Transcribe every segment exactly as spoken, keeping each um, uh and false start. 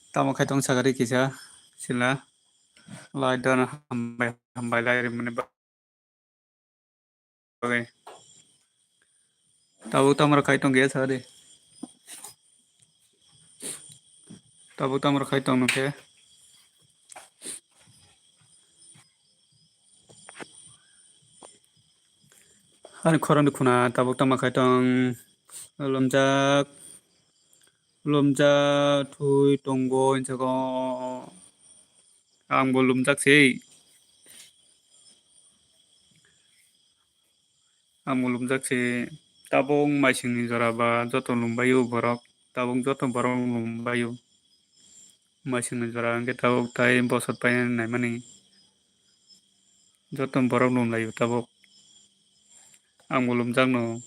Tamo khai tong sakari kisa sila lai don hambai hambai lai rimani ba-, bagwi. Tabuk tamo khai tong ge sa de. Tabuk tamo khai tong nokhe. Ani khorang ni khuna tabuk tamo khai tong lomjak. Lumjak thwi tongo hinjago. Ang bo lumjak se. Ang bo lumjak se. Tabuk maisingni jora ba joto lumbaio borok. Tabuk joto borok lumbaio. Maisingni jora hwnkhe tabuk tai bosor painani naimani. Joto borok lumlaio tabuk. Ang bo lumjakno.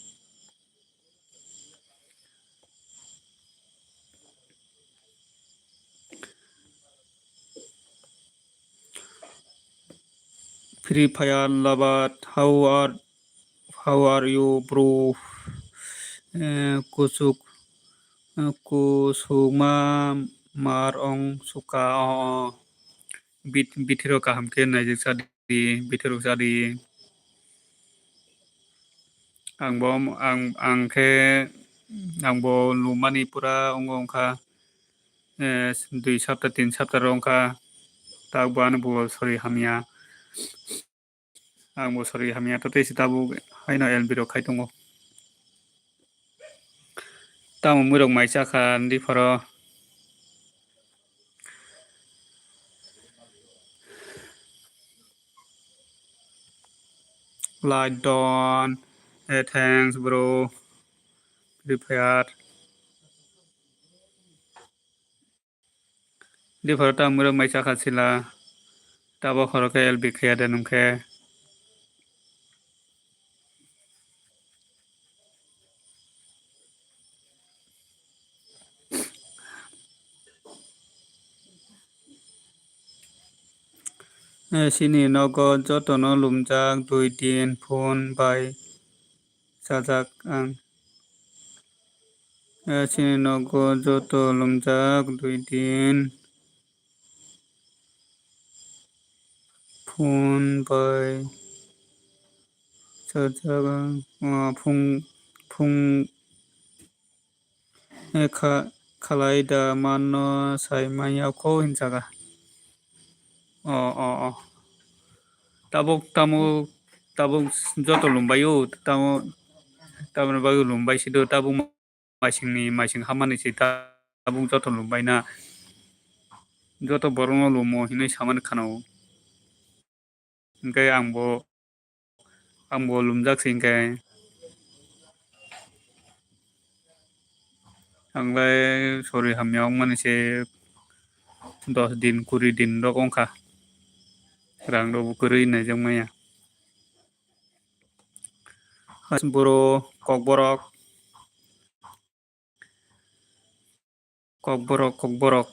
Free Fire lover, how are, how are you, bro? Eh, kusuk, eh, kusukma mar ong suka, oh, oh. Bit-, bithiro kaham khe naijak sadi, bithiro sadi. Ang bo, ang, ang khe, ang bo lumani pura wngo wngkha, eh, dui sapta, tin sapta rw wngkha. Tak bo ani bo sori hamya. Ang bo sori hamya, to tei se tabuk haino L B rok khai tongo. Tamo mwrwk mai chakha, ndi phoro. Like don, eh, thanks, bro. Free Fire. Di phoro ta mwrwk mai chakha sila. Tabo khoro khe L B khaya de nung khe. Eh, chini nogo jotono lumjak dui din phone bai chajak ang. Eh, chini nogo joto lumjak dui din phone bai chajak ang. Ah, phung, phung, eh, kha-, khalai da mano sai manya kho hinjaga. O, o, o. Tabuk, tabuk, tabuk joto lumbai o, tabuk, tabukni bagwi lumbai sido, tabuk maisingni, maising hamani se tabuk joto lumbai na. Joto borokno lumo hinwi samani khana o. Hwnkhe ang bo, ang bo lumjak se hwnkhe. Ang lai sori hamya wngmani se dos din, kuri din rok wngkha. Rang rok bo kwrwi naijak maya. Boro kokborok. Kokborok, kokborok.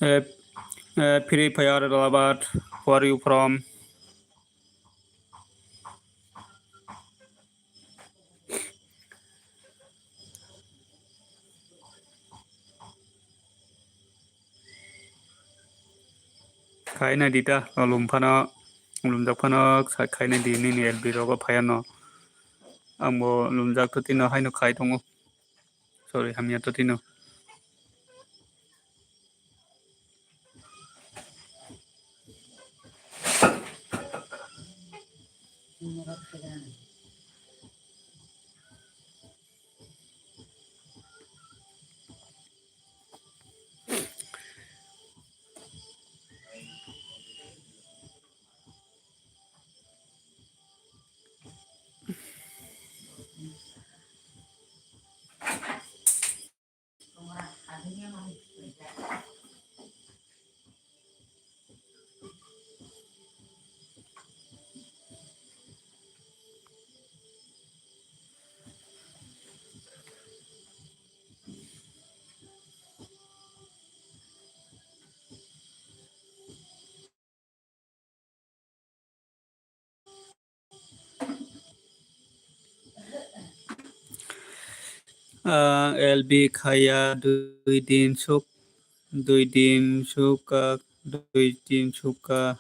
Eh, eh, Free Fire Lalabad, where are you from? Khaina di ta, o lum phano, lumjak phano sa-, khaina di nini L B rogo phaiya no. Ang bo lumjak to tino haino khai tongo. Sorry, hamya to tino. Ah, L B khaiya dui din suk, dui din suk, ah, dui din suk, ah,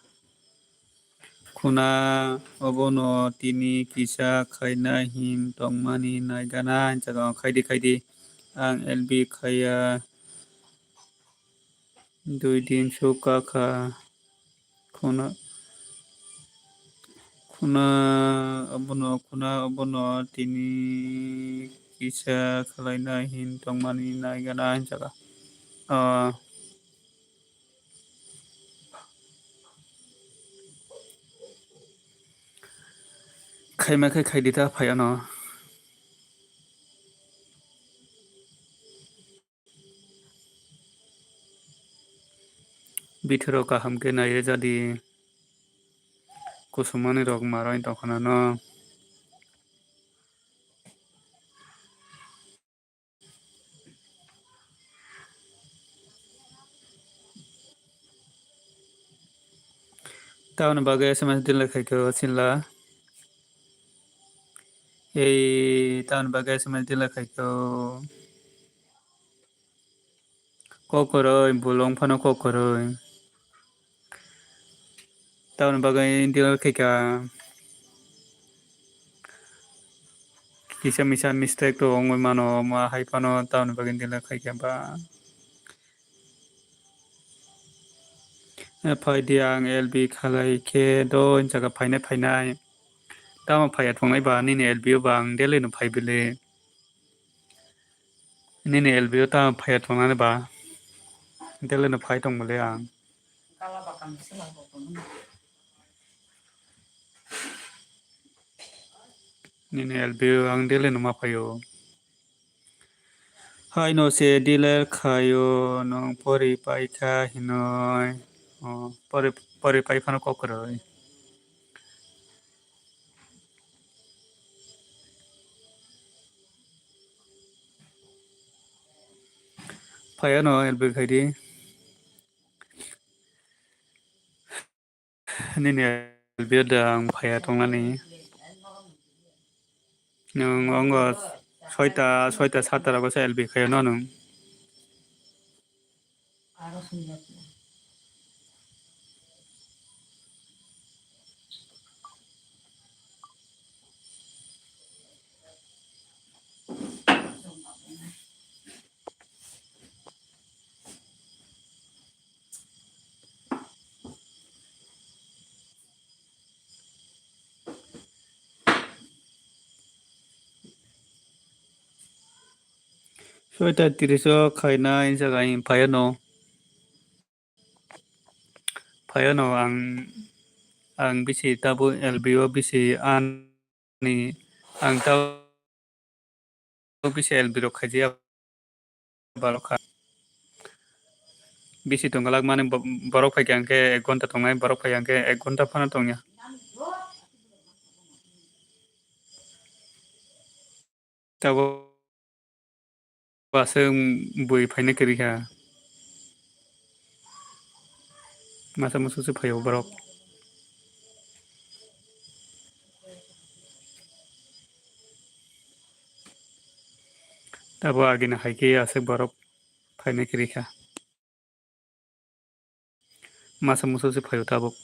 khuna obono tini kisa khaina hin tongmani naigana hinjago. Khaidi, khaidi, ang L B khaiya dui din suk kakha. Khuna, khuna abono, khuna abono tini kisa khlaina hin tongmani naigana hinjago. Ah. Khaima khe khaidi ta phai ano. Bithoro kaham khe nai rw jadi. Kusumani rok maroi tongkha nano. Tamoni bagwi S M S delete khaikhe o sinla. Ei tamoni bagwi S M S delete khaikhe o. Kok kwrwi, bolong phano kok kwrwi. Tamoni bagwi delete khaikha. Kisa misa mistake to wngwi mano, omo hai phano tamoni bagwi delete khaikha ba. Phaidi ang L B khalai khe do hinjaga phainai phainai. Tamo phaiya thungnai ba nini L B o ba ang delete no phai bili. Nini L B o ta phaiya tongnani ba? Delete no phai tong bole ang. Nini L B o ang delete no ma phaio. Hai no se delete khaio, nwng pori paikha hinoi. O, pori, pori pai phano kok kwrwi. Phaiya no L B khaidi. Nini L B da ang phaiya tongnani. Nwng ongo soita, soita sata rogo se L B khaio no nwng. Toita tris o khaina injak ain phaiyano. Phaiyano ang, ang bisi tabo L B o bisi ani, ang tabo bisi L B rok khaijaya borok kha. Bisi tonggalak mani bo-, borok phaikha hwnkhe ek ghonta tongnai, borok phaikha hwnkhe ek ghonta phano tongya. Tabuk aswk bui phaina kwrwi kha. Masa musu se phaio borok. Tabuk agini hai khe aswk borok phaina kwrwi kha. Masa musu se phaio tabuk.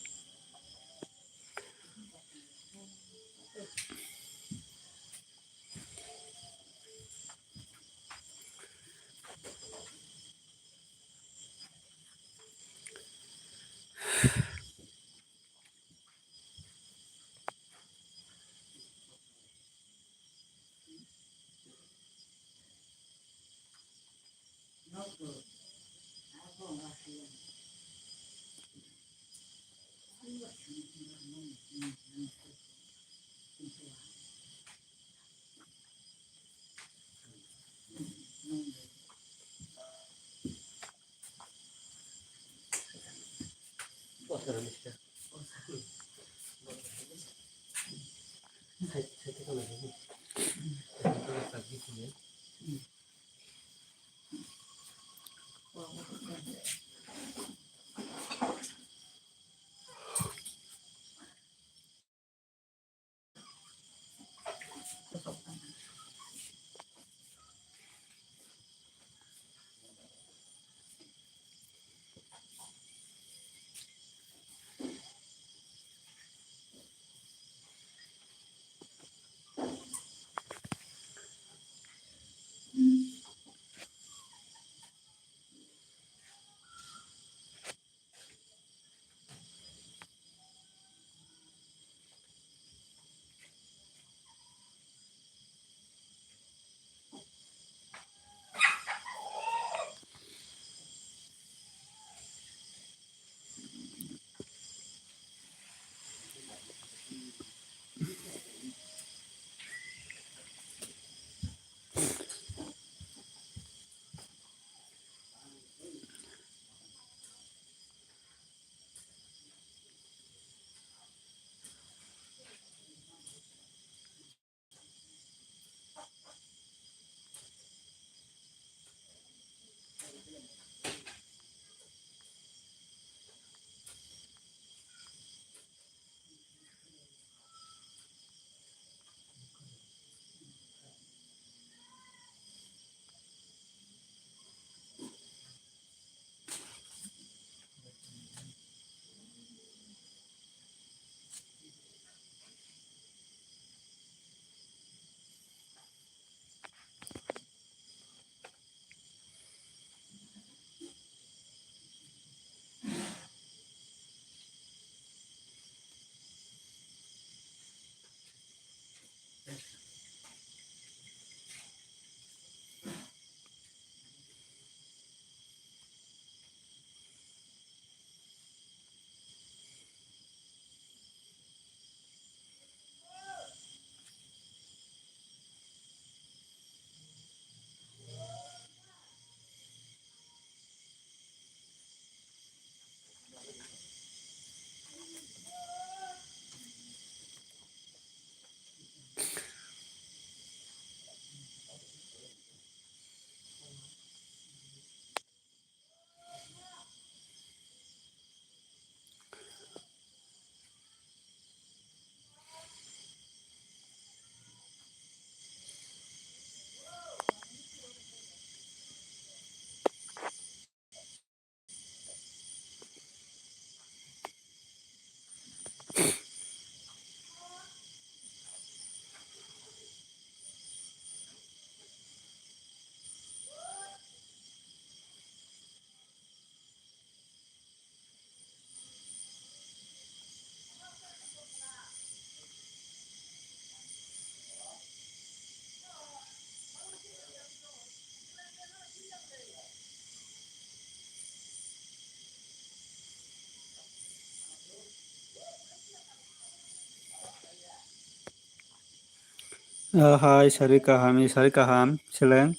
Ah, hai, sari kaham, i sari kaham, seleng.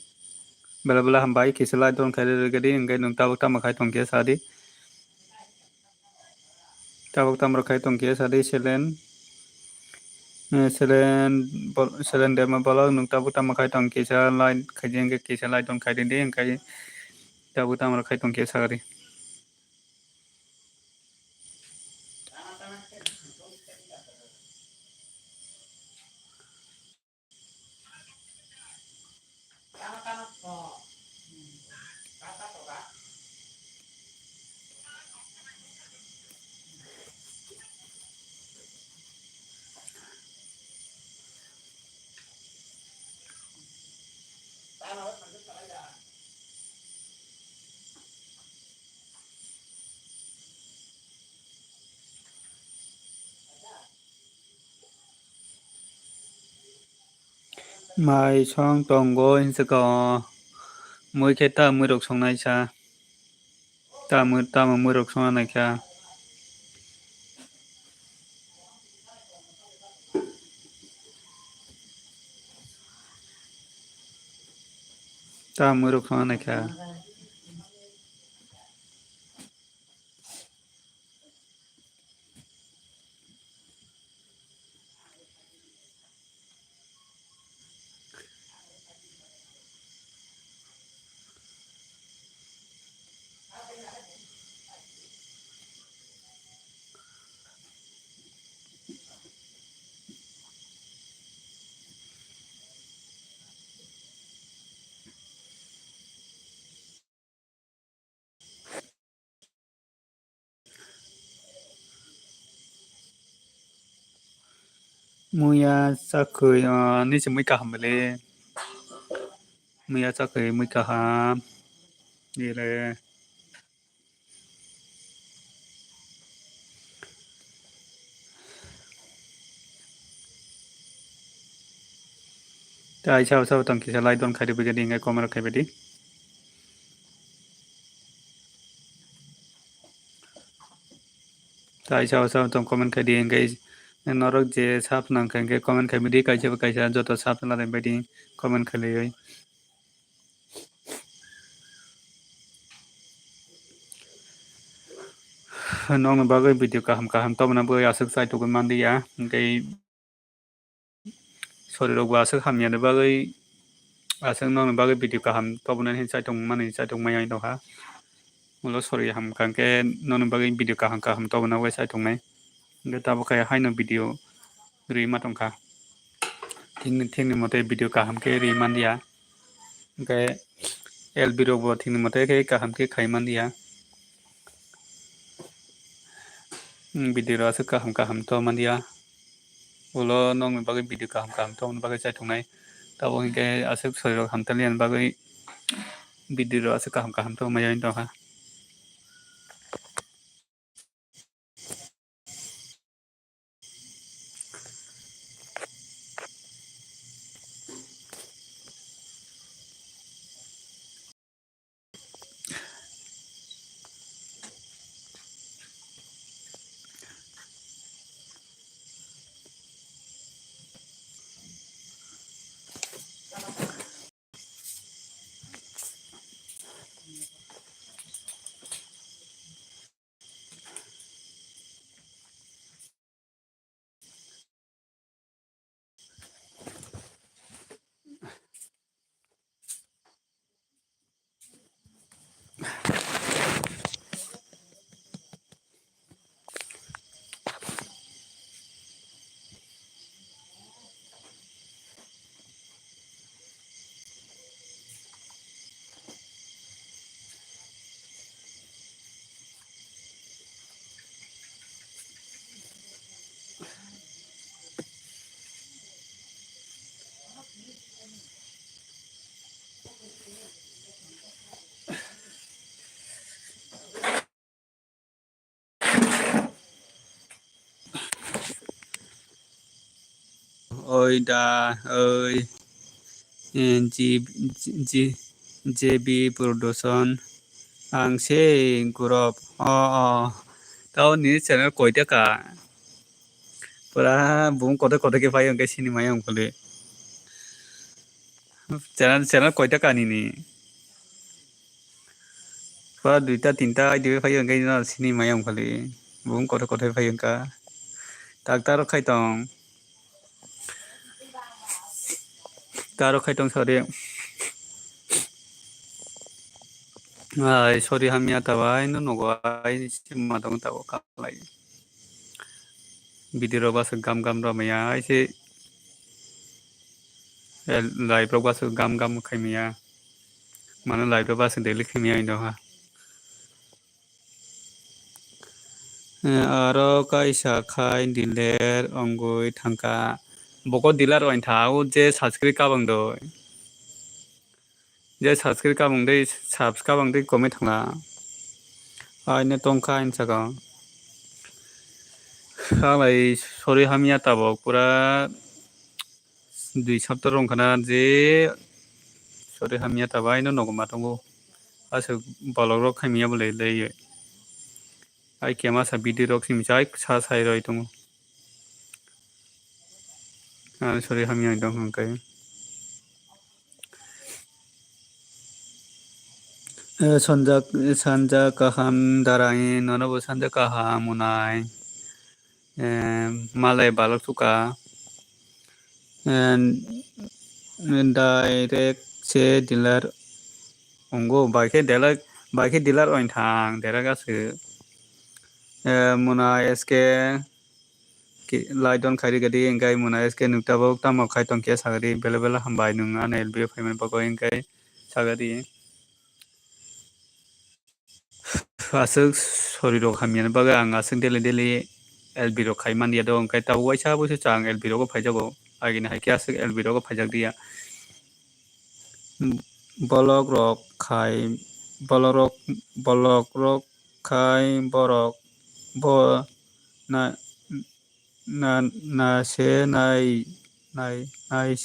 Bela bela hambai, kisa like don khairi rwgadi, hwnkhe nwng tabuk tamo khai tongkhe sadi. Tabuk tamo khai tongkhe sadi, selen. Eh, selen, bol-, selen dema bolok, nwng tabuk tamo khai tong kisa like khaidi, hwnkhe kisa like don khaidi, hwnkhe tabuk tamo khai tongkhe sagadi. Mai song tongo hinwi saka o. Mui khe ta mui rok songnai sa. Ta mui, tamo mui rok songna naikha. Ta mui rok songna naikha. Muya chakhwi, ah, ni se mui kaham bele. Muya chakhwi mui kaham. Nile. Tai sabo sabo tong kisa like don khaidi, bujadi hingai comment rok khaibaidi. Tai sabo sabo tong comment khaidi, hingai norok je sap nang kha hingai comment khaibaidi, kaisa ba kaisa joto sap na lai baidi comment khailaioi. Nokni bagwi video kaham kaham tobona bagwi aswk chaitugwi manliya, tei sorirokbo aswk hamyani bagwi, aswk nokni bagwi video kaham tobonani hinwi chaitung mani chaitung maya wng tongkha. Ulo sori hamkha hwnkhe nokni bagwi video kaham kaham tobona bagwi chaitungnai. Hwnkhe tabuk khe haino video rwima tongkha. Thikni, thikni mote video kaham khe rwi manliya. Hwnkhe L B rokbo thikni mote khe kaham khe khai manliya. Hmm, video rok aswk kaham kaham to manliya. Ulo nokni bagwi video kaham kaham tongmani bagwi chaitungnai. Tabuk hwnkhe aswk sorirok hamtalnani bagwi video rok aswk kaham kaham tongmani tongkha. Oi da, oi, eh, G, G, J B Production, ang se Gurop, o, o, tao ni channel koita ka, pura bung kote kote ke pai hwnkhe sini maya wngkha le. Channel, channel koita kanini? Pura duita tinta idea phai wngkha, ino sini maya wngkhali. Bung kothai kothai phai wngkha. Tak taro khai tong. Taro khai tong, sorry. Ai, sorry, hamya tabai, no nogo ai, sima tong tabo kalai. Video rok basa gam gam rw maya, ai se, eh, live rok basa gam gam khai maya. Mano live rok basa daily khai maya, indo ha. Eh, aro kaisa khai dealer ongoi thangkha. Boko dealer oin tha, o je subscribe kabang doi. Je subscribe kabang doi, subs kabang doi komai thangla. Aino tongkha aini saka. Halai sorry hamya tabok pura. Dui sapta rwng khana je sori hamya tabai no nogo ma tongo. Aswk bolok rok khaimya bo le le. Ai kema sa video rok simi chai sa sai roi tongo. Ani sori hamya dong hwnkai. Eh, sanja, sanja kaham darai, nono bo sanja kaham unai. Eh, malai balok suka. Eh, direct se dealer ongo, bai khe dealer, bai khe dealer oin thang, direct aswk. Eh, muna S K ki-, lai don khairi gadi, engkai muna S K nuk tabok tamo khai tong khe sagadi, bele bele hambai nung ano L B O phaimani bagwi, engkai sagadi. Aswk sori rok hamya ni bagwi ang aswk daily daily L B rok khai man ya do, hwnkhe tabuk waisa buisu chwng L B rogo phaijago, agini hai khe aswk L B rogo phaijak diya. Bolok rok khai, bolok rok, bolok rok khai borok bo na, na, na se nai, nai, nai,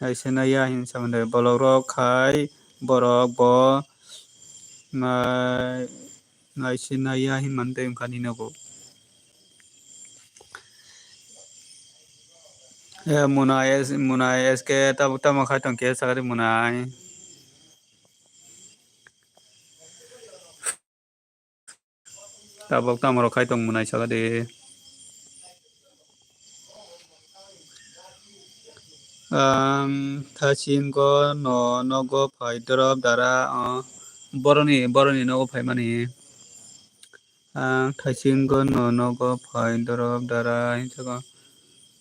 nai se nai ya hin sa mande. Bolok rok khai borok bo nai, nai se nai ya hin mande wngkha ni nogo. Eh, muna S, muna S K tabuk tamo khai tong khe sagadi munai. Tabok tamo rok khai tong mwnai saka de. Ang thaisingo no nogo phai dorop dara, o boroni, boroni nogo phaimani. Ang thaisingo no nogo phai dorop dara hinsago.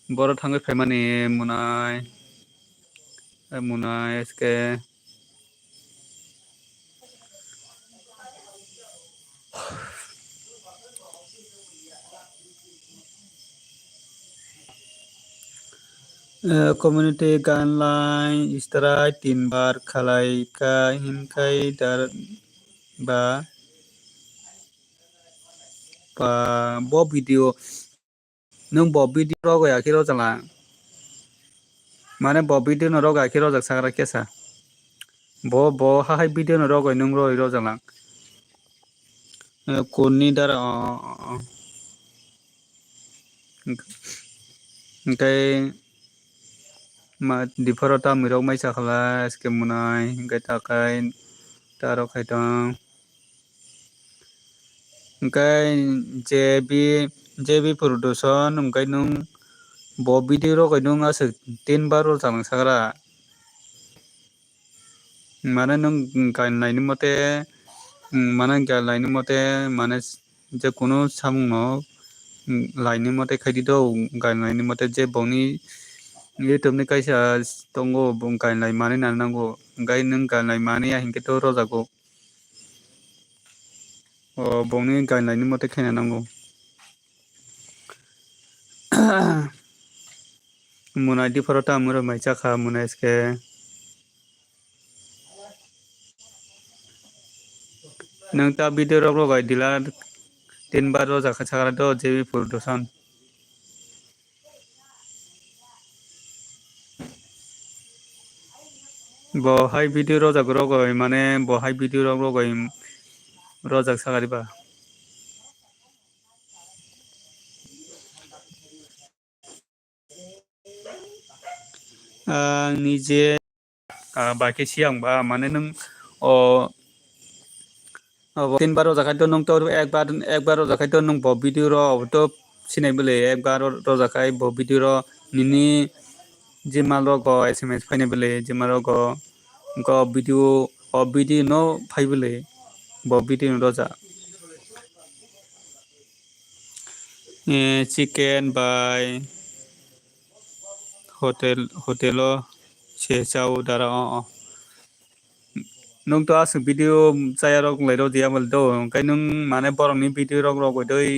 Boro thangwi phaimani munai, munai S K. Eh, community guideline strike tin bar khalai kha hinkhai dar ba, ba bo video. Nwng bo video rogo ya khe rojak lang. Mane bo video no rogo ya khe rojak sakra kesa. Bo, bo hahai video no rogo nwng roi rojak lang. Eh, kunni dara, o, o, o. Hwnkhe ma dipharo tamni rok mai sakhala S K munai, hwnkhe takai taro khai tong. Hwnkhe J B, J B Production, hwnkhe nwng bo video rok nwng aswk tin bar rw chwng sakra. Mane nwng gainlaini mote, mane gainlaini mote, mane je kunu samungno laini mote khaidi do, gainlaini mote je bongni YouTube ni kaisa tongo, bo gainlai mani nang nango, gai nwng gainlai mani ya hinkhe to rojago. O bongni gainlaini mote khaina nango. Munai dipharo ta muro mai chakha munai S K. Nwng ta video rok rogai dila tin bar rojak kha sakra do J B Production. Bo hai video rojak rogoi mane bo hai video rok rogoi rojak sakari ba. Ang nije ah, bai khe siyang ba, mane nwng o, obo tinbar roja khai to nwng to ekbar, ekbar roja khai to nwng bo video rok to sinai bwle, ekbar roja khai bo video rok nini Gmail rogo S M S phainai bwle, Gmail rogo, wngkha o video, o video no phai bwle, bo video no roja. Eh, chicken bai hotel, hotel o se chao dara, o, o. Nwng to aswk video chaya rok lai rw diya bwle do, hwnkhe nwng mane borok ni video rok rogwi doi,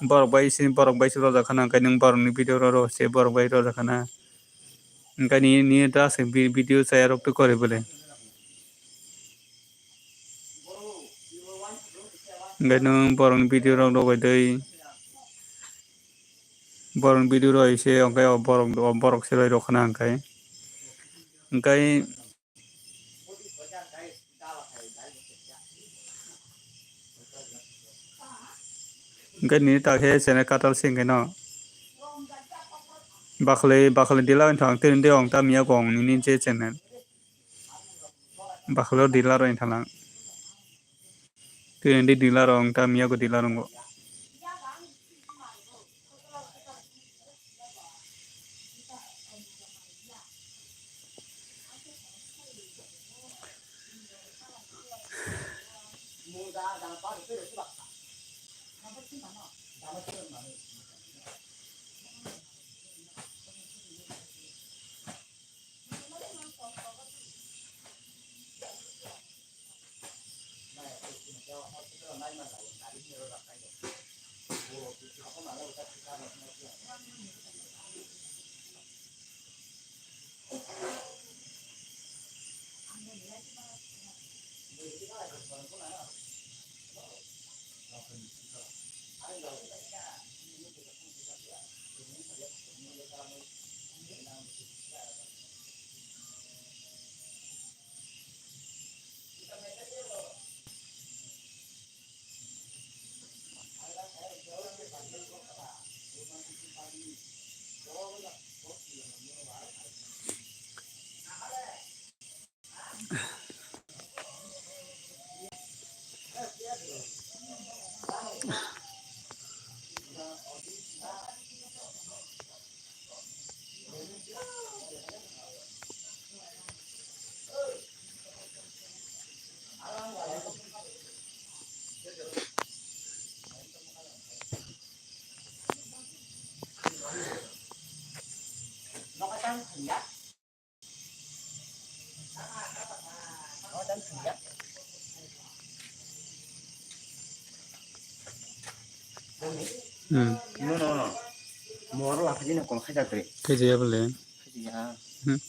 borok bai se, borok bai se rojak khana, hwnkhe nwng borok ni video rok rw se borok bai rojak khana, hwnkhe ni, ni to aswk vi-, video chaya rok to kori bwle. Hwnkhe nwng borok ni video rok rogwi doi, borok ni video rw se, hwnkhe o borok, o borok se roi rw khana hwnkhe, hwnkhe. Hwnkhe nini ta khe channel katal se hwnkhe no. Bakhli, bakhli dila wngthang tei nini ong ta miya kong nini je channel. Bakhli o dila rw wngthang lang. Twi hindi dealer rok wng ta miya ko dealer wngo. Hmm. No, no, no. Moro la khaji na kol khaja tre. Khaji ya bole. Khaji ya. Hmm.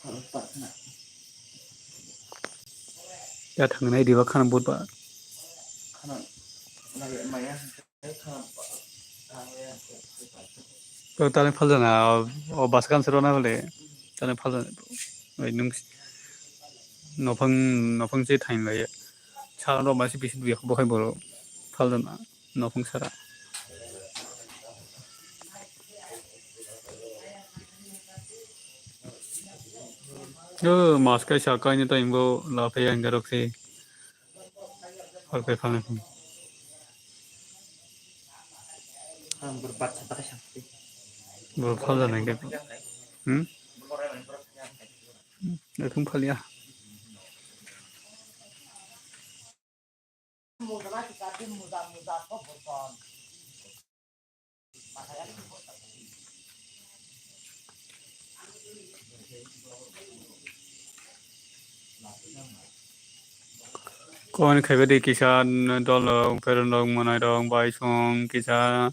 Khalas par khana. Ya thangnai diba khana bot ba. Khana. Maya, maya. To taleng phaljana, o, o bus kan sero na bole. Taleng phaljana. Oi, nung nophang, nophang se thain lai. Sa ro ma se bisi biya bo khai boro. Phaljana, nophang sara. O, mas kai sa kai ni time bo la phe yang garok se. Hor kai phalnai phung. Ang bor batsa ta kaisa. Bor phal jana hingke. Hmm? Ekhung phal ya. Comment khaibadi kisa dolrok, pherok, mwnai rok, bai song kisa,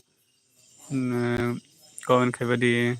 mm, comment khaibadi.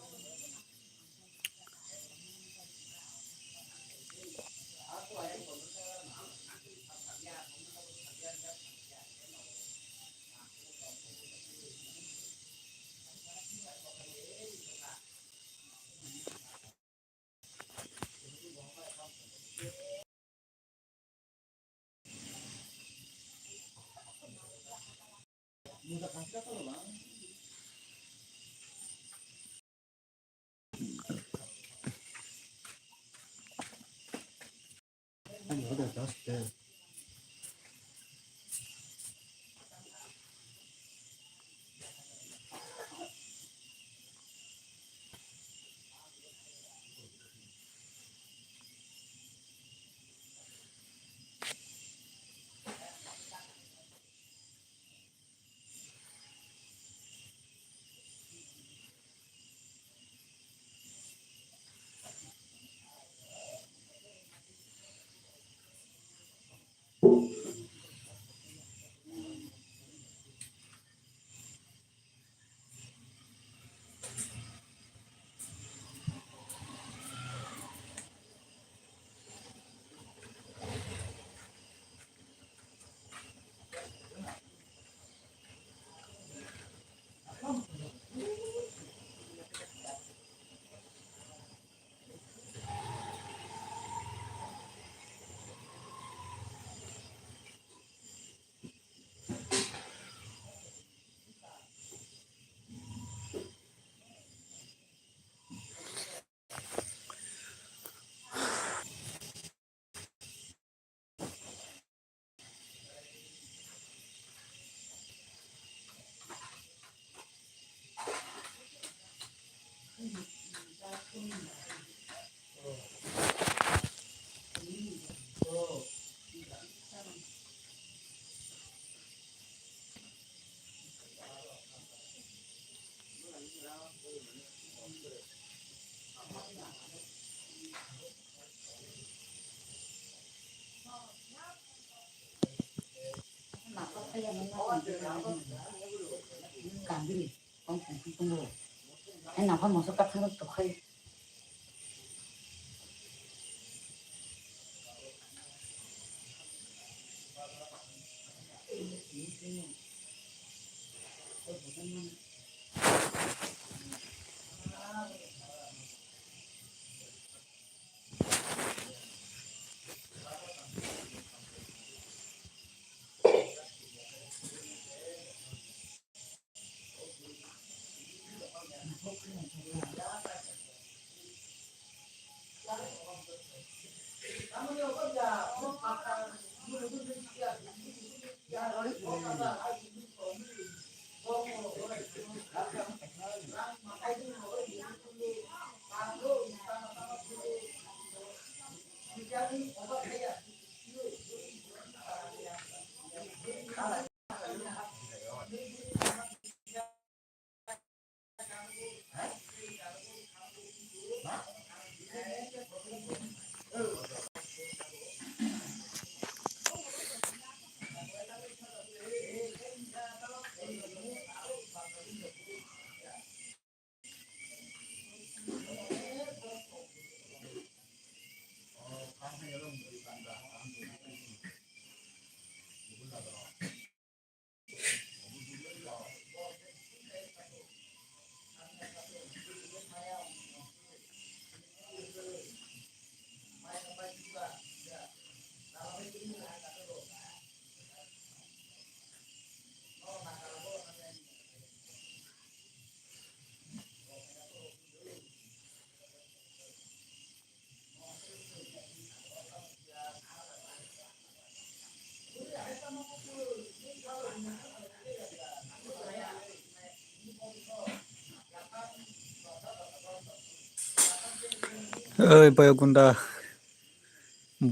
Oi, boyar gunda.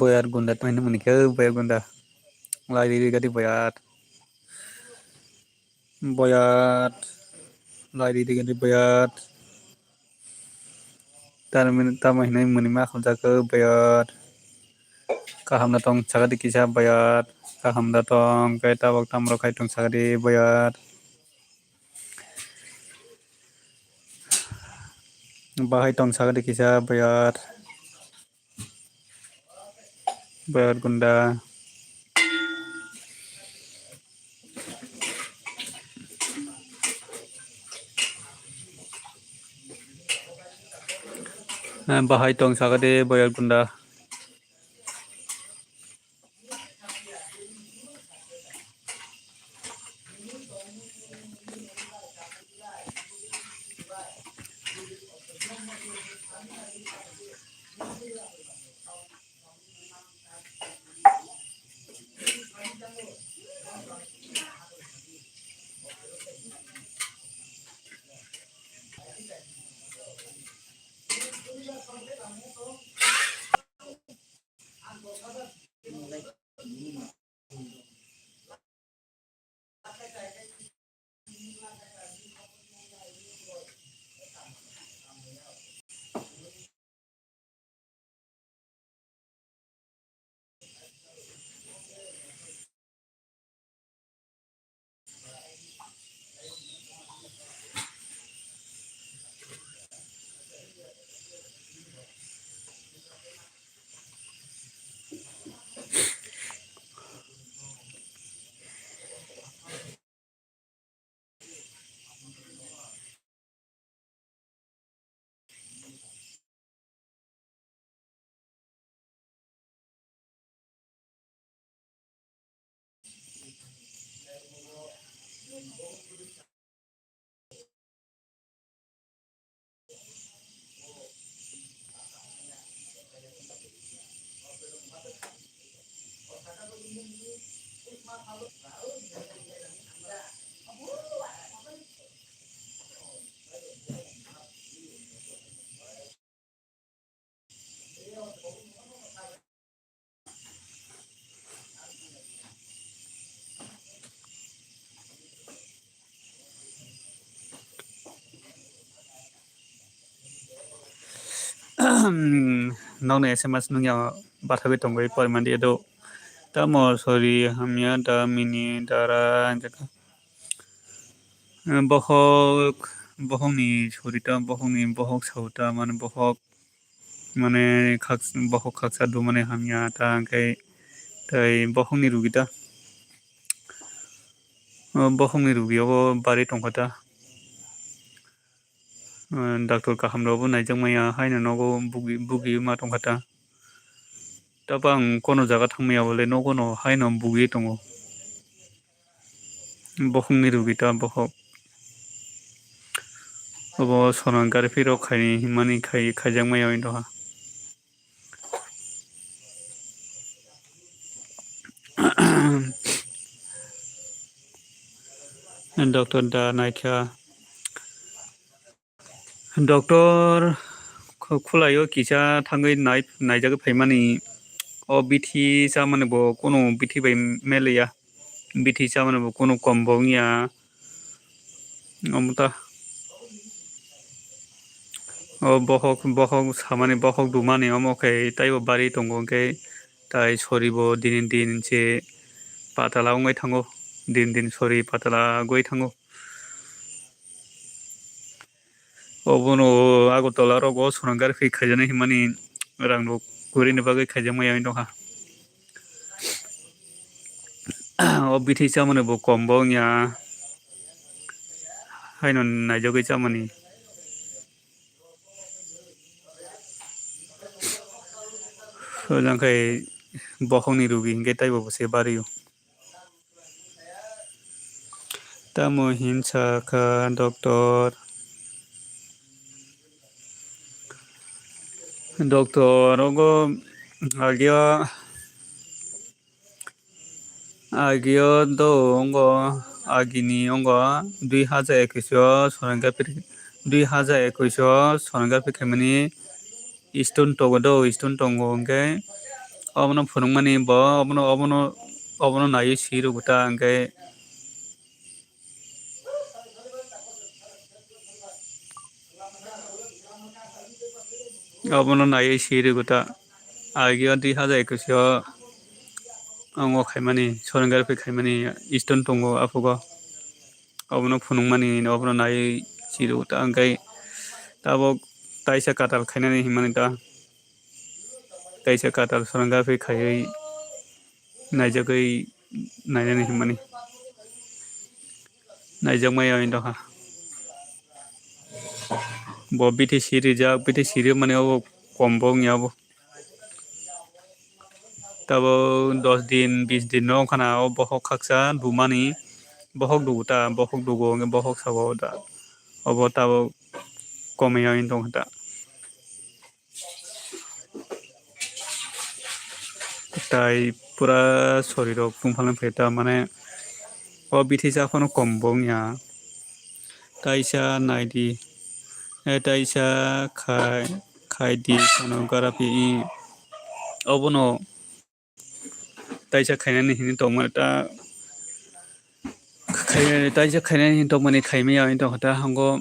Boyar gunda tongmani mani khe, oi, boyar gunda. Lai riri gadi boyar. Boyar. Lai riri gadi boyar. Tamni, tamo hinwi mwnwi ma khamjak khe boyar. Kaham da tong sakadi kisa boyar. Kaham da tong khe tabok tamo rok khai tong sakadi boyar. Bahai tong sakadi kisa boyar. Boyar gunda. Eh, bahai tong sakadi boyar gunda. Hmm, nokni S M S nungya bathagwi tongwi porimani edo. Tamo sori hamya da mini dara hinjaka. Eh, bohok, bohokni sori ta, bohokni bohok sao ta, mane bohok, mane khak-, bohok khaksa dumani hamya ta, hwnkhe tei bohokni rugi ta. O bohokni rugi obo bari tongkha ta. Eh, doctor kaham rokbo naijak maya, haino nogo bugi, bugi ma tongkha ta. Tabo ang kono jaga thangmaya bole nogono haino bugi tongo. Bohokni rugi ta bohok. Obo sonography rok khaini hinmani khai, khaijak maya oi doha. Doctor da naikha. Doctor khu-, khulaio kisa thangwi nai-, naijagwi phaimani. O bithi chamani bo kunu bithi bai meleya. Bithi chamani bo kunu kom bo wngya. Omo ta. O bohok, bohok samani, bohok dumani omo khe taibo bari tongo, hwnkhe tai sori bo dinin din se patala wngwi thango. Din din sori patala wngwi thango. Obono Agartala rogo sonography khaijaknai hinmani rang rok kwrwini bagwi khaijakmaya wngwi tongkha. O bithi chamani bo kom bo wngya, haino naijagwi chamani. Hwnjang khai bohokni rugi hinkhe taibo bo se bario. Tamo hinsa kha doctor. Doctor rogo agio, agio do ongo, agini ongo dui hajar ekwis o sonography, dui hajar ekwis o sonography khaimani stone tongo do, stone tongo hwnkhe obono phunukmani bo, obono, obono, obono naiwi swi rwgo ta hwnkhe. Obono naiwi swi rwgo ta. Agio dui hajar ekwis o ang o khaimani, sonography khaimani stone tongo aphugo. Obono phunukmani, obono naiwi swi rwgo ta. Hwnkhe tabuk taisa kwtal khainani hinmani ta. Kaisa kwtal sonography khaiwi naijagwi nainani hinmani. Naijakmaya wng tongkha. Bo bithi sirijak, bithi siri mani obo kom bo wngya obo. Tabuk dos din, bis din no wngkha na o bohok khaksa dumani. Bohok dugo ta, bohok dugo, hwnkhe bohok sabo da. Obo tabuk komwi ya wng tongkha ta. Tai pura sori rok tungfalni phaita mane o bithi cha phano kom bo wngya. Taisa naidi, eh, taisa khai, khaidi sonography. Obono taisa khainani hinwi tongmani ta, khai-, taisa khainani hinwi tongmani khaimaya wng tongkha ta hango.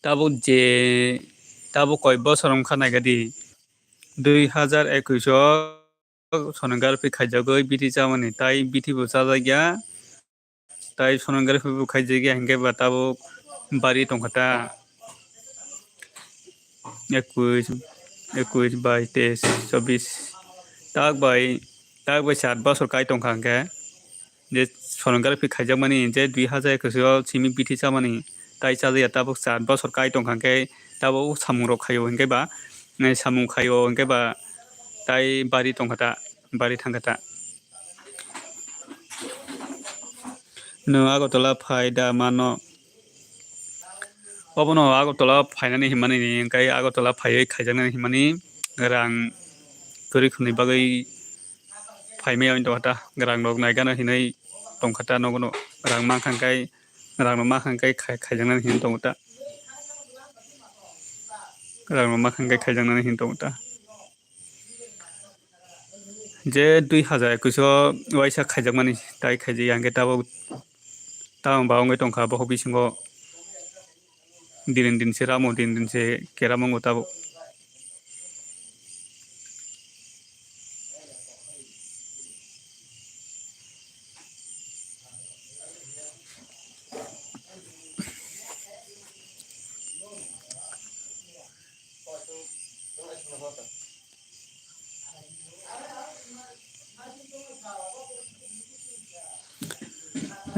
Tabuk je, tabuk koi bosor wngkha naikha di, dui hajar ekwis o sonography khaijagwi bithi chamani, tai bithi bo chajakya, tai sonography bo khaijakya, hinkhe ba tabuk bari tongkha ta. Ekwis, ekwis, bais, teis, chobis, tak bai, tak bai sat bosor kai tongkha hinkhe. Je sonography khaijakmani je dui hajar ekwis o simi bithi chamani tai chajakya tabuk char bosor kai tongkha hinkhe tabuk samung rok khaio hinkhe ba, eh, samung khaio hinkhe ba tai bari tongkha ta, bari thangkha ta. Nwng Agartala phai da mano? Obono Agartala phainani hinmani ni, hwnkhe Agartala phaiwi khaijaknani hinmani rang kwrwi khwnwi bagwi phaimaya wng tongkha ta, rang rok naigano hinwi tongkha ta, nogono rang mankha hwnkhe, rang rok mankha hwnkhe khai-, khaijaknani hinwi tongo ta, rang rok mankha hwnkhe khaijaknani hinwi tongo ta. Je dui hajar ekwis o waisa khaijakmani tai khaijakya hwnkhe tabuk tamo ba wngwi tongkha bohok bisingo. Dinin din se ramo, dinin din se keramo wngwi tabuk.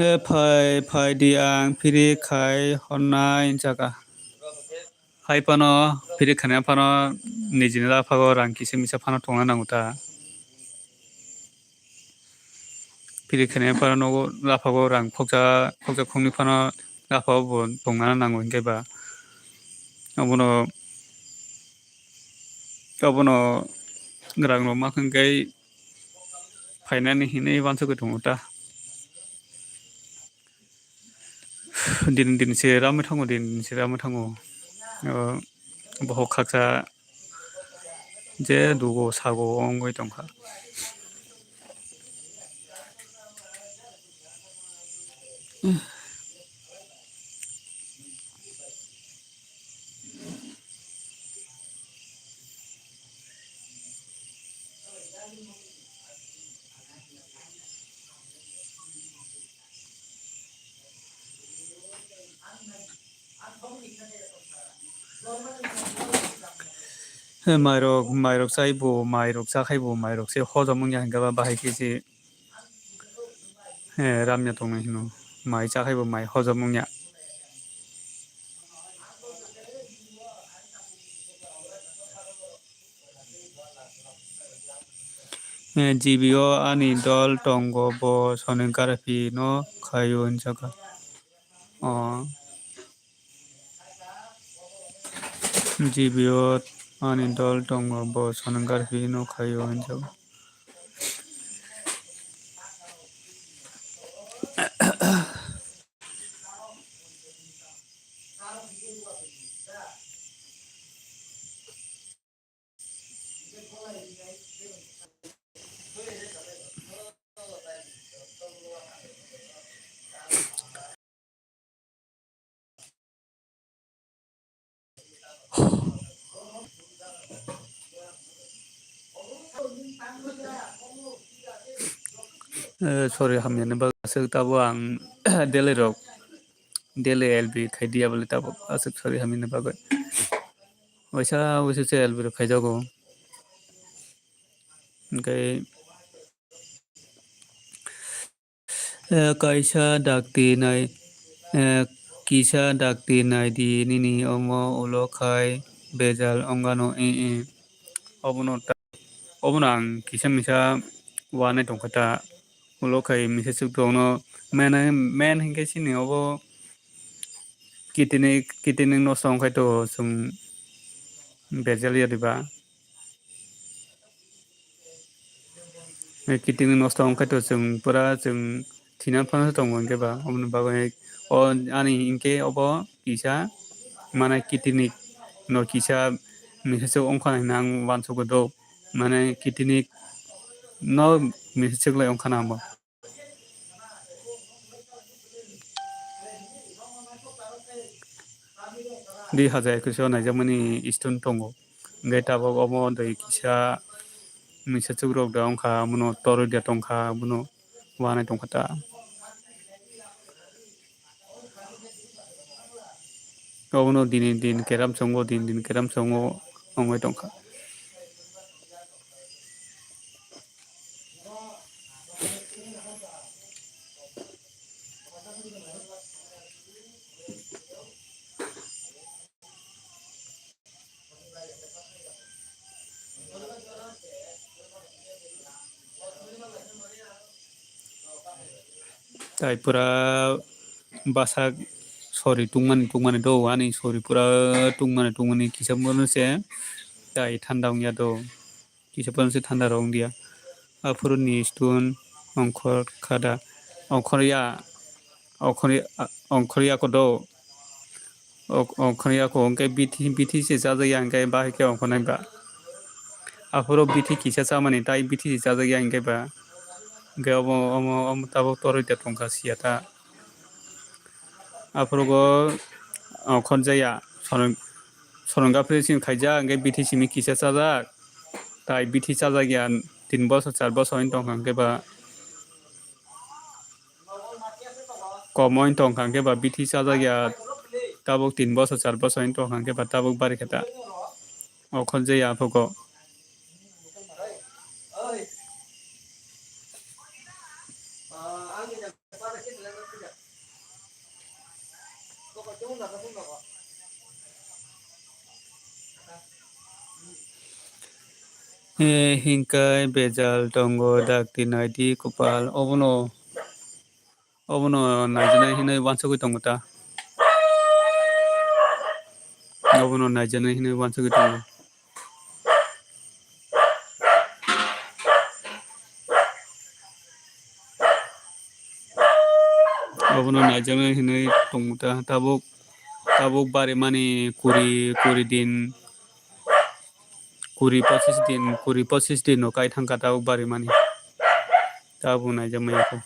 E phai, phai di, ang phiri khai honnai jaga. Hai phano, phiri khani phano nijini laphago rang kisa misa phano tongna nango ta. Phiri khani phano nogo laphago rang khoksa, khoksa khoknwi phano laphago bo tongna nango hinkhe ba. Abono, abono rang rok ma khangkhe phainani hinwi uansugwi tongo ta. Din din se ramwi thango, din din se ramwi thango. O, bohok khaksa je dugo sago wngwi tongkha. He mairok, mairok chai bo, mairok chakhai bo, mairok se hojom wngya hinkhe ba bahai khe se, he, ramya tongnai hino. Mai chakhai bo mai hojom wngya. Eh, G B o ani dol tongo, bo sonography no khaio hinjaka. Oh. G B o ani dol tongo, bo sonography no khaio hinjaka. Eh, sorry, hamyani bagwi aswk tabuk ang daily rok, daily L B khai diya bwle tabuk aswk sorry hamyani bagwi. Waisa waisa se L B rok khaijago. Hwnkhe, eh, kaisa dakti nai, eh, kisa dakti nai di nini omo ulo khai bejal ongano, eh, eh. Obono ta-, obono ang kisa misa uanai tongkha ta. Ulo khai misa chwk rokno men, men hinkhe chini obo kidney, kidney nosto wngkhai to chwng bejal ya diba. Kidney nosto wngkhai to chwng pura chwng thina phano tongo hinkhe ba, oboni bagwi o ani hinkhe obo kisa mane kidney no kisa misa chwk wngkha hinwi ang uansukgo do, mane kidney no misa chwk lai wngkha na bo. Dui hajar ekwis o naijakmani stone tongo. Hwnkhe tabuk omo dui kisa misa chwk rok da wngkha, abono toroi da tongkha, abono uanai tongkha ta. Obono dini din keram chongo, din din keram chongo wngwi tongkha. Tai pura bwsak sori tungmani tungmani do, ani sori pura tungmani tungmani kisa bono se tai thanda wngya do. Kisa phano se thanda rw wngya. Aphuru ni stone ongkhor khada, ongkhor ya, ongkhor ya, ongkhor ya kodo, ok-, ongkhor ya ko hwnkhe bithi, bithi se chajak ya hwnkhe bahai khe ongkhor nai ba. Aphuru bithi kisa chamani tai bithi se chajak ya hwnkhe ba. Hwnkhe omo, omo, omo tabuk toroi da tongkha siya ta. Aphuru go ongkhor jaya, soron-, soron gaphri simi khaijak, hwnkhe bithi simi kisa chajak. Tai bithi chajak ya tin bosor, char bosor wng tongkha hwnkhe ba, kom wng tongkha hwnkhe ba bithi chajak ya tabuk tin bosor, char bosor wng tongkha hwnkhe ba tabuk bari khe ta ongkhor jaya aphuru go. Eh, hingkai bejal tongo dakti naidi kopal. Obono, obono naijaknai hinwi wansugwi tongo ta. Obono naijaknai hinwi wansugwi tongo. Obono naijaknai hinwi tongmwta tabuk, tabuk barimani kuri, kuri din, kuri pochis din, kuri pochis din no kai thangkha tabuk barimani. Tabuk naijakmaya kho.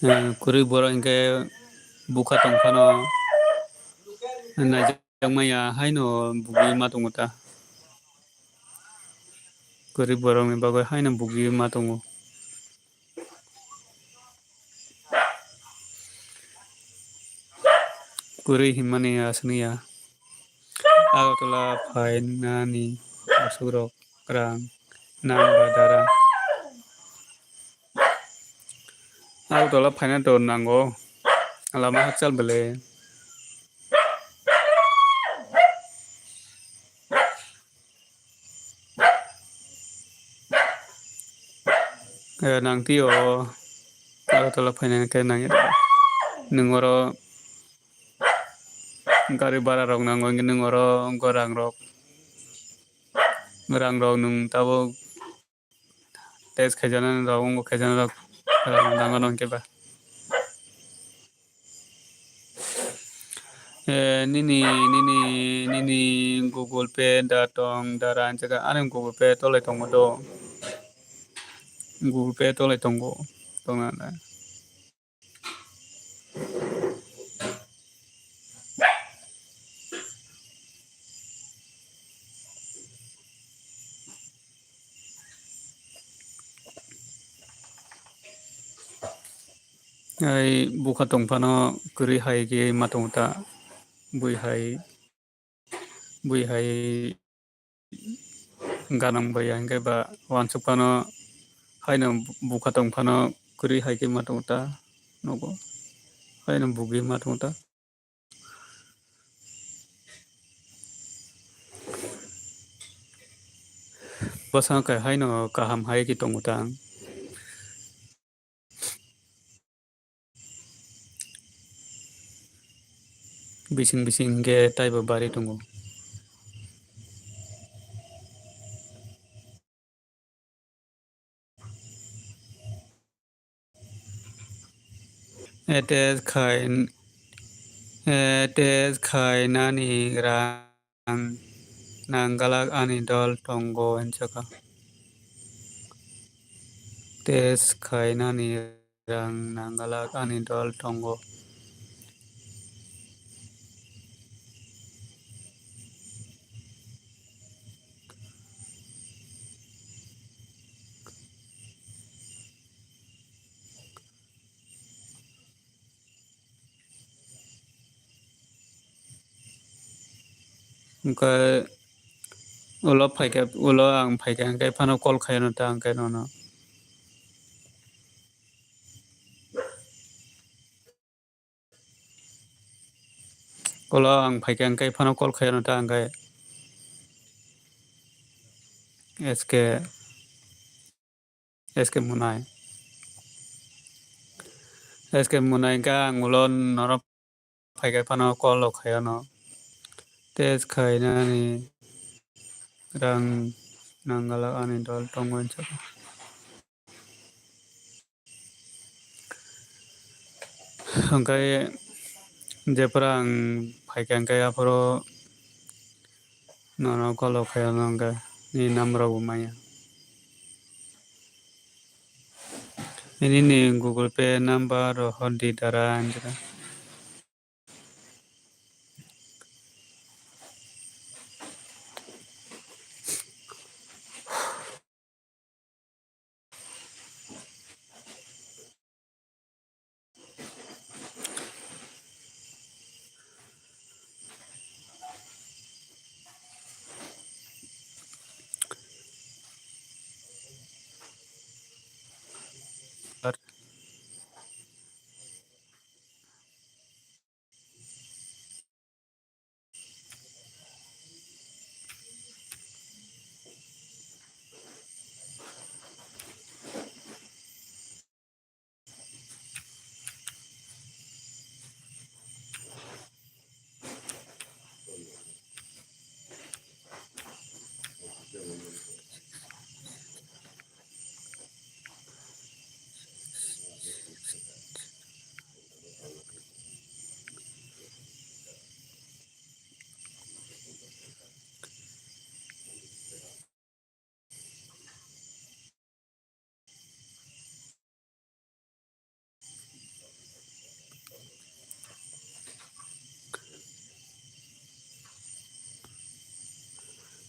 Eh, kwrwi borok hinkhe bukha tongphano naijakmaya haino bugwi ma tongo ta. Kwrwi borokni bagwi haino bugwi ma tongo. Kwrwi hinmani aswkniya. Agartala phainani aswkrok rang nang ba dara. Agartala phaina to nango. Lama hakchal bele. Eh, nang twi o Agartala phainani khe nang nwng oro gari bara rok nango, nwng oro wngkha rang rok, rang rok nwng tabuk test khaijana rok, wngkha khaijana rok, rang nango nang khe ba. Eh, nini, nini, nini Google Pay da tong, da rang chakha, ani Google Pay tolai tongo do. Google Pay tolai tongo, tongna da. Ai bukha tongphano kwrwi hai khe ma tongo ta, bui hai, bui hai ganang bai ya hinkhe ba wansuk phano haino bukha tongphano kwrwi hai khe ma tongo ta, nogo haino bugwi ma tongo ta. Bwskango khe haino kaham hai khe tongo ta ang. Bising bising hinkhe taibo bari tongo. Attach khai, attach khainani rang nanggalak ani dol tongo, hwnjakha. Attach khainani rang nanggalak ani dol tongo. Hwnkhe ulo phaikha, ulo ang phaikha hwnkhe phano call khaiyano ta hwnkhe nono. Ulo ang phaikha hwnkhe phano call khaiyano ta hwnkhe S K. S K Munai. S K Munai hwnkhe ang ulo norok phaikhe phano call rok khaiyano. Attach khainani rang nanggalak ani dol tongo hwnjakha. Hwnkhe jephuru ang phaikha hwnkhe aphuru nono call rok khaiyano hwnkhe nini number rok bo manya. Nini ni Google Pay number rok hor di dara hinjra.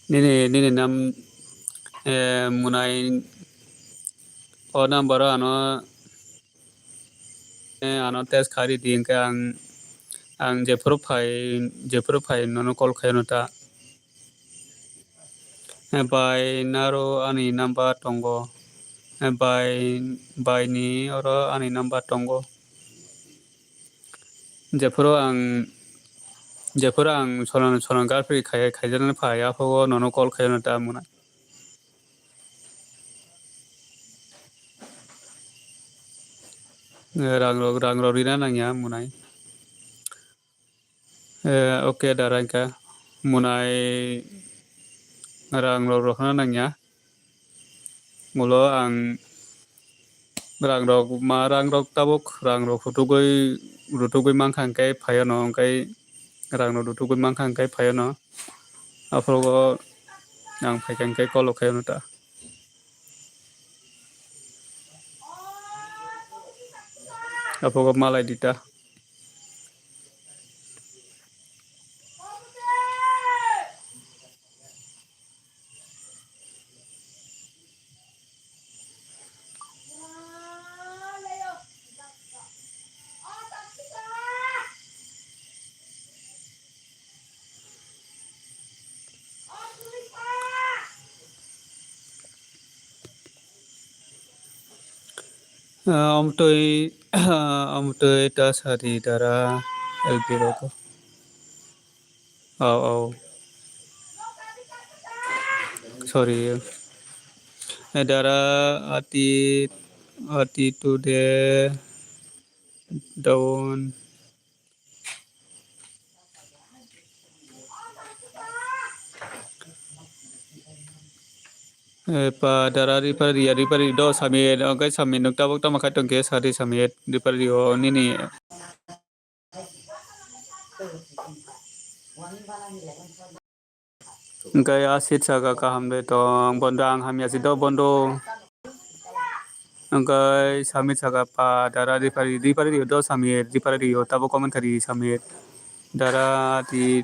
Nini, nini nam, eh, munai o number o ano, eh, ano text kharidi, hwnkhe ang, ang jephuru phai, jephuru phai nono call khaino ta. Eh, bai naro ani number tongo. Eh, bai, bai ni oro ani number tongo. Jephuru ang, jephuru ang sono, sono girlfriend khai, khaijaknai phai, aphuru nono call khaino ta munai. Rang rok, rang rok rina nangya munai. Eh, okay, dara hwnkha munai rang rok rokna nangya. Ulo ang rang rok ma, rang rok tabuk rang rok rutugwi, rutugwi mankha hwnkhe phaiyano, hwnkhe rang rok rutugwi mankha hwnkhe phaiyano. Aphuru ang phaikha hwnkhe call khaiyano ta. Aphuru malai di ta. Ah, amtwi, amtwi ta sadi dara L P rok. Au, au. Sorry. Eh, dara ati, ati today down. Eh, pa dara ripari ya, ripari do samir, okai samir nuk tabuk tamo khai tongke sari samir, ripari o nini. Hwnkhe a seat saka kaham de tong, bondo ang hamya si do bondo. Hwnkhe samir saka pa dara ripari, ripari rio do samir, ripari rio tabo comment kari samir. Dara ti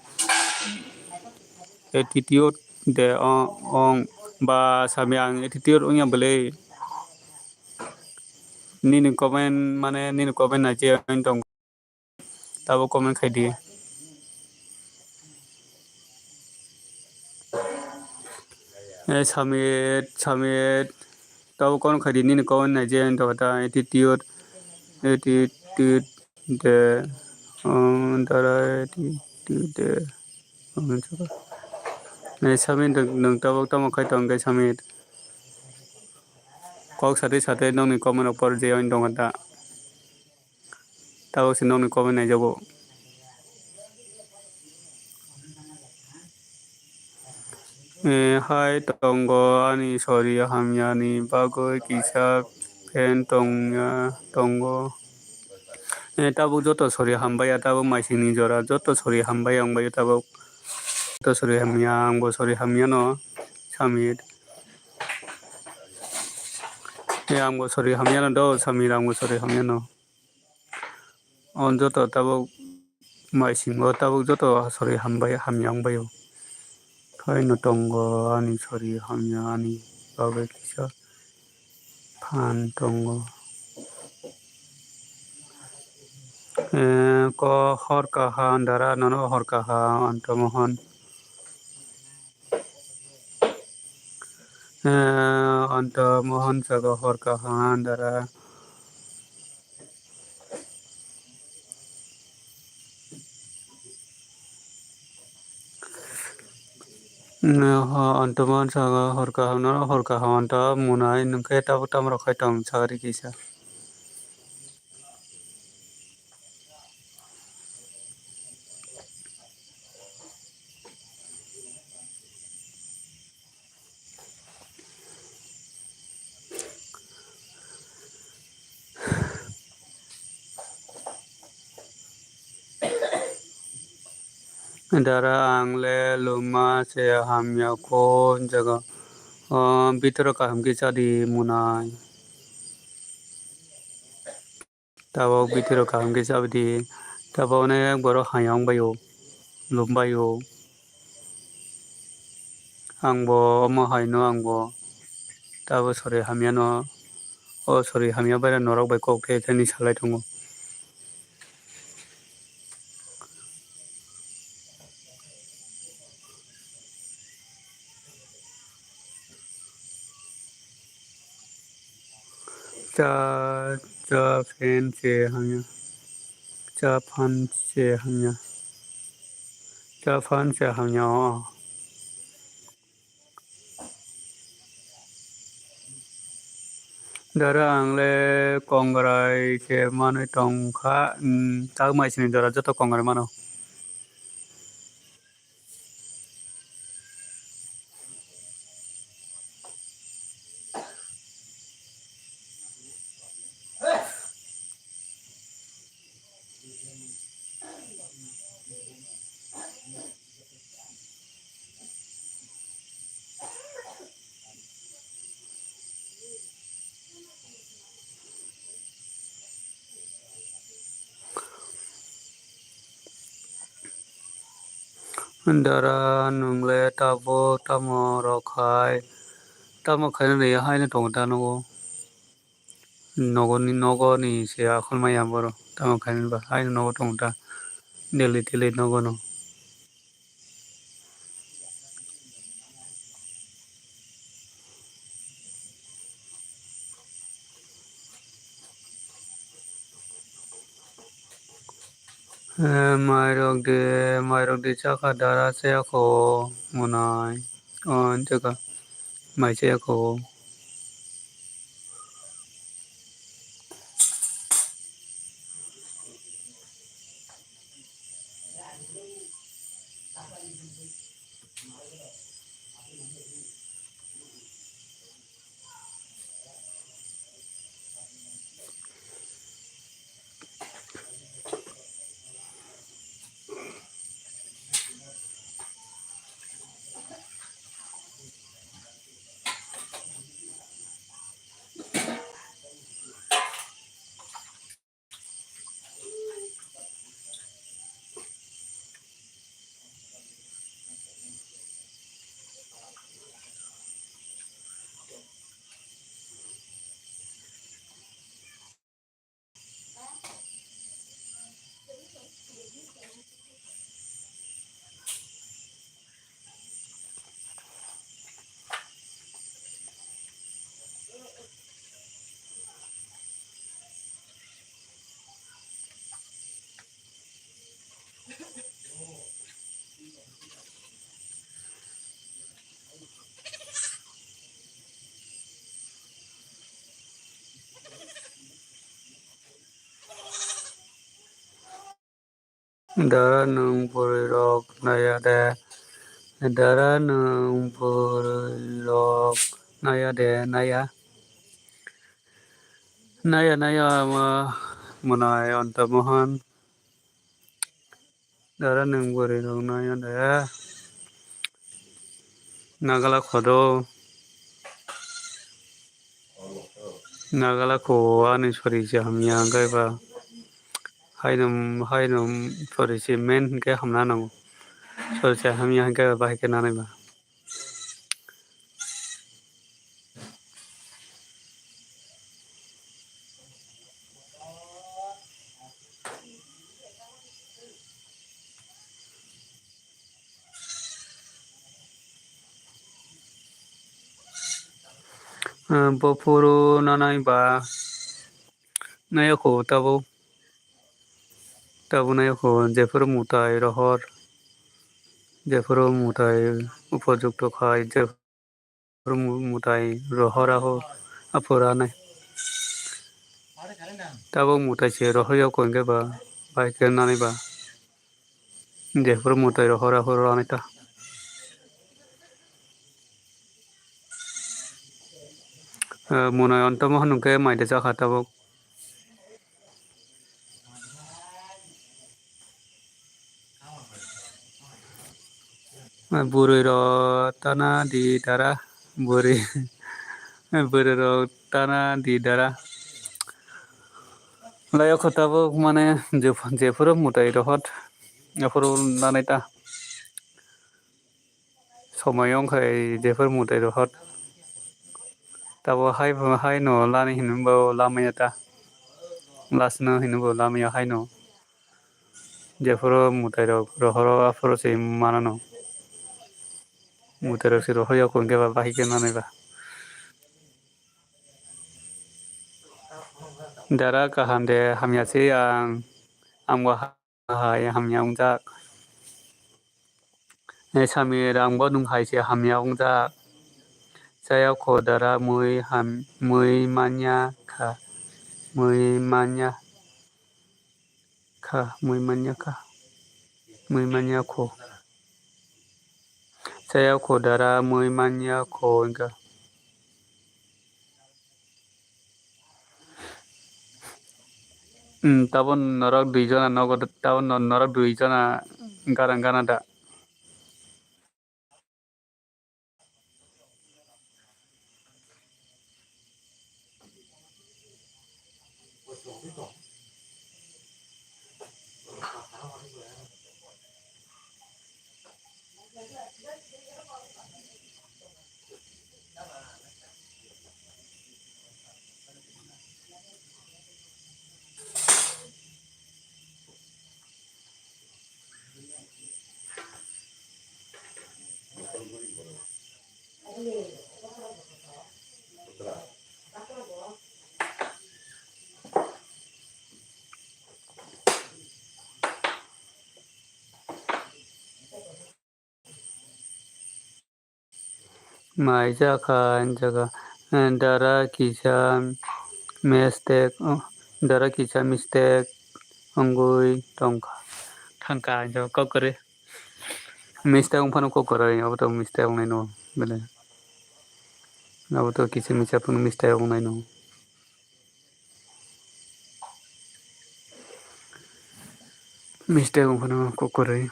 attitude de ong, ong ba samir ang attitude ongya bwle. Nini comment mane nini comment naikhe ang tong. Tabo comment khai di. Eh, Samit, Samit. Tabo comment khai di, nini comment nai je, wng tongkha ta, attitude, attitude de, um, dara attitude de, um, eh, Samit, nwng, nwng tabo tamo khai tong khe Samit. Kok satwi satwi nokni comment rok por je, wng tongkha ta. Tabuk se nokni comment naijago. Eh, hai tongo ani sori hamyani bagwi kisa fan tongya, tongo. Eh, tabuk joto sori hambai ya, tabuk maisingni jora joto sori hambai ya wngbai ya tabuk. Joto sori hamya, angbo sori hamyano, Samir. Eh, angbo sori hamyano do, Samir, angbo sori hamyano. O joto tabuk maisingo tabuk joto sori hambai, hamya wngbai o. Haino tongo ani sori hamya ani bagwi kisa phan tongo. Eh, ko hor kaha dara nono hor kaha anto mohon. Eh, anto mohon saka hor kaha dara. Anto mohon saka hor kaham no hor kaham anto munai nungkhe tabuk tamrok khai tong sagri kisa. Dara ang le luma se hamya kho jaga. O bitoro kaham khe chadi munai. Tabuk bitiro kaham khe chabidi. Tabuk onek borok hayung bai o, lum bai o. Ang bo omo hai no, ang bo tabo sori hamya no, o sori hamya bai norok bai kok khe khe ni salai tongo. Cha, cha phan se hamya. Cha phan se hamya. Cha phan se hamya o. Dara ang le kongrai se manwi tong kha. Hmm, tak mai sini dara joto kongrai mano. Dara nwng le tabuk tamo rok khai, tamo khainani haino tongo da nogo. Nogoni, nogoni se akhol maya borok, tamo khainani ba haino nogo tongo da, daily daily nogono. Eh, mairok de, mairok de chakha dara chaya kho, monai. Oh, chakha mai chaya kho. Dara nwng bwrwi rok naiya de? Dara nwng bwrwi rok naiya de? Naiya. Naiya, naiya, ama mwnai Anta Mohan. Dara nwng bwrwi rok naiya de? Nagala khodo. Nagala kho ani sori se hamya hwnkhe ba. Haino, haino sori se men hwnkhe hamna nango. Sori se hamya hwnkhe ba bahai khe nanai ba. Ah, bo phuru nanai ba naiya kho tabuk, tabuk naiya kho, jephuru mwtai rohor, jephuru mwtai upojukto khai, jephuru mu-, mwtai rohor aho, aphuru anai. Tabuk mwtai se rohor ya kho hwnkhe ba, bai khe nanai ba. Jephuru mwtai rohor aphuru anai ta. Eh, mwnai Anta Mohan hwnkhe mai de chakha tabuk. Eh, bwrwi rok tana di dara. Bwrwi, bwrwi rok tana di dara. Lai o kho tabuk mane jeph-, jephuru mwtai rohor aphuru nanai ta. Somoi wngkha jephuru mwtai rohor. Tabo hai, haino lani hinwi bo lamaya ta. Lasno hinwi bo lamaya haino. Jephuru mwtai rok rohoro aphuru se manano. Mwtai rok se rohorya kho hwnkhe ba bahai khe nanai ba. Dara kaham de hamya se ang, ang bo ha-, hai hamya wngjak. Eh, Samir, ang bo nwng hai se hamya wngjak. Chaya kho dara mui ham-, mui manya kha, mui manya kha, mui manya kha, mui manya kho. Chaya kho dara mui manya kho wngkha. Hmm, tabon norok dui jona nogo, tabon no-, norok dui jona garang gana da. Mai jakha jaga, eh, dara kisa mistake, oh, dara kisa mistake wngwi tongkha, thangkha, jaga kok kwrwi. Mistake wng phano kok kwrwi, abo to mistake wngnai no, bele. Abo to kisa misa phano mistake wngnai no. Mistake wng phano kok kwrwi.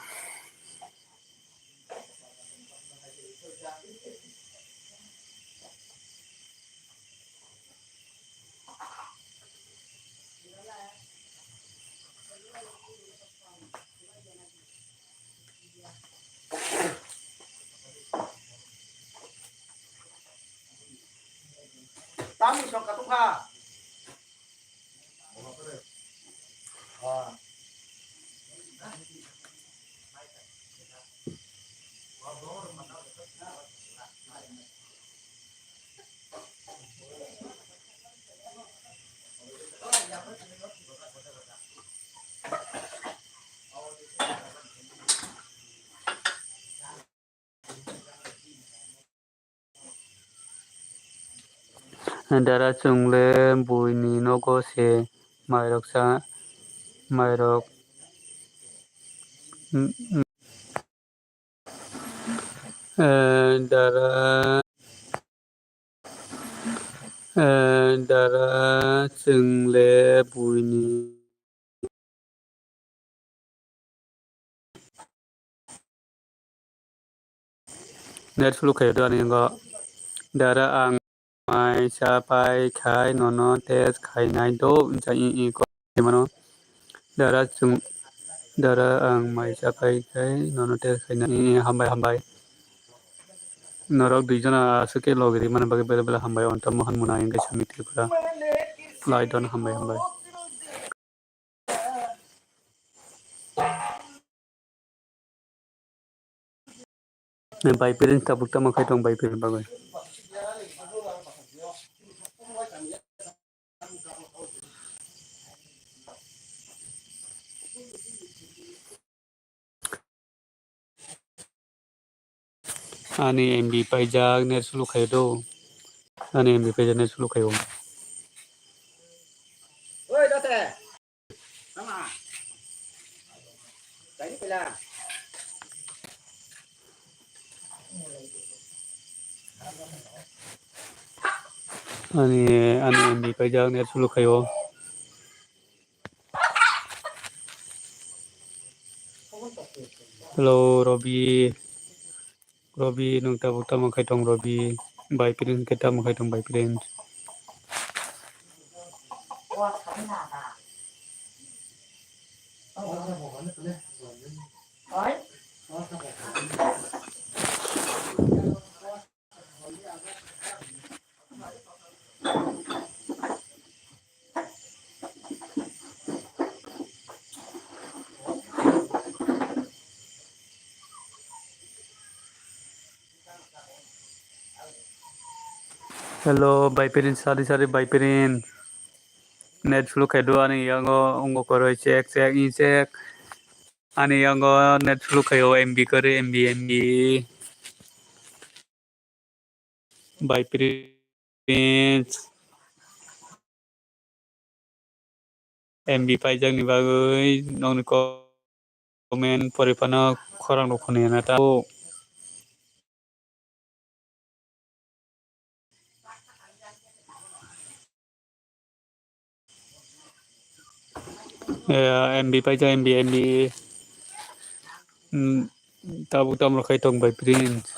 Tamo song katung kha. Dara chwng le buini nogo se mairok cha, mairok. Eh, dara, eh, dara chwng le buini. Net slow khaio do ani wngkha. Dara ang mai cha pai khai nono test khainai do, wngkha i, i kok mano. Dara chwng, dara ang mai cha pai khai nono test khainai, i, i, hambai, hambai. Norok dui jona aswk khe logi rimani bagwi belai belai hambai, Onta Mohan Muna, wngkha Sami Tripura. Lai don hambai, hambai. Bai piring tabuk tamo khai tong bai piring bagwi. Ani M B paijak net slow khaio do. Ani M B paijak net slow khaio. Oi, date. Tama. Tadi pela. Ani, ani M B paijak net slow khaio. Hello, Robi. Robi, nwng tabuk tamo khai tong, Robi? Bai Prince khe tamo khai tong, Bai Prince? Hello, bai Prince, sari sari bai Prince. Net slow khai do ani yango, ongo koroi check check in check. Ani yango net slow khai o M B kore M B M B. Bai Prince. M B paijak ni bagwi nokni comment pori phano khorang rok khunui na ta. Eh, M B paijak, M B, M B. Hmm, tabuk tamo khai tong bai Prince.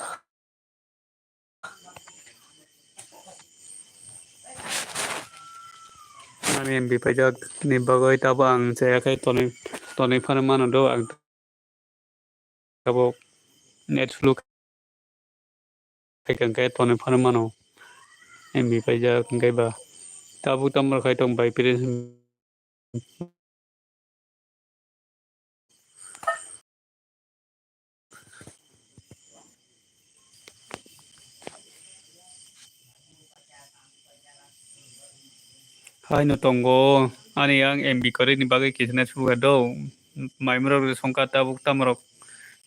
Ani M B paijak ni bagwi tabuk ang chaya khai tonwi, tonwi phano mano do ang. Tabuk net slow khai khe tonwi phano mano. M B paijak hwnkhe ba tabuk tamo khai tong bai Prince. Haino tongo, ani yang M B kwrwini bagwi kisa net slow do. Maimrok songkha tabuk tamrok,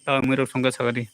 tamrok songkha sakadi.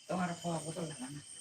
Tomar poa botol dala na.